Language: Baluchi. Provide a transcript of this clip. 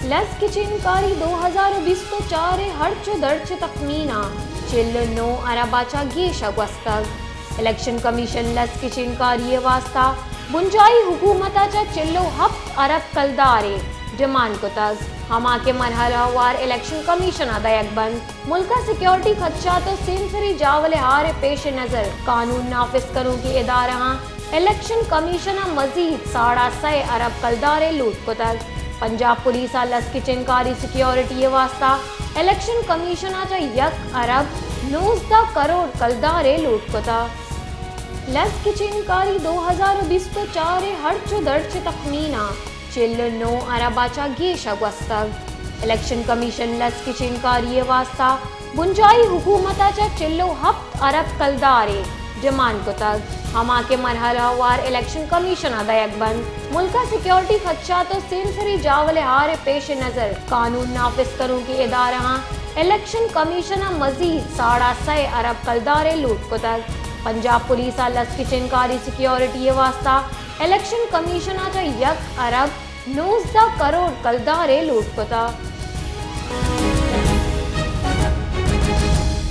لس گچینکاری دو ہزار و بیست و چار ء ہرچ و درچ تخمین ء چل و نو ارب ء چہ گیش ء گوستگ۔ الیکشن کمیشن لس گچینکاری ء واستہ بنجاہی حکومت ء چہ چل و ہپت ارب کلدارے ڈیمانڈ کتگ، ہما کہ مرحلہ وار الیکشن کمیشن ء دئیگ بنت۔ ملک ء سیکورٹی خدشات و سیمسری جاول ء ہار ء پیش نظر قانون نافذ کنوکی ادارہاں الیکشن کمیشن ء مزید ساڑا سئے ارب کلدارے لوٹ کتگ۔ پنجاب پولیس ء لس گچینکاری سیکورٹی ء واستہ الیکشن کمیشن ء چہ یک ارب نوزدہ کروڑ کلدارے لوٹ کتگ۔ لس گچینکاری دو ہزار و بیست و چار ء ہرچ و درچ تخمین ء چل و نو ارب ء چہ گیش ء گوستگ۔ الیکشن کمیشن لس گچینکاری ء واستہ بنجاہی حکومت ء چہ چل و ہپت ارب کلدارے ڈیمانڈ کتگ، ہما کہ مرحلہ وار الیکشن کمیشن ء دئیگ بنت۔ ملک ء سیکورٹی خدشات و سیمسری جاول ء ہار ء پیش نظر قانون نافذ کنوکی ادارہاں الیکشن کمیشن ء مزید ساڑا سئے ارب کلدارے لوٹ کتگ۔ پنجاب پولیس ء لس گچینکاری سیکورٹی ء واستہ الیکشن کمیشن ء چہ یک ارب نوزدہ کروڑ کلدارے لوٹ کتگ۔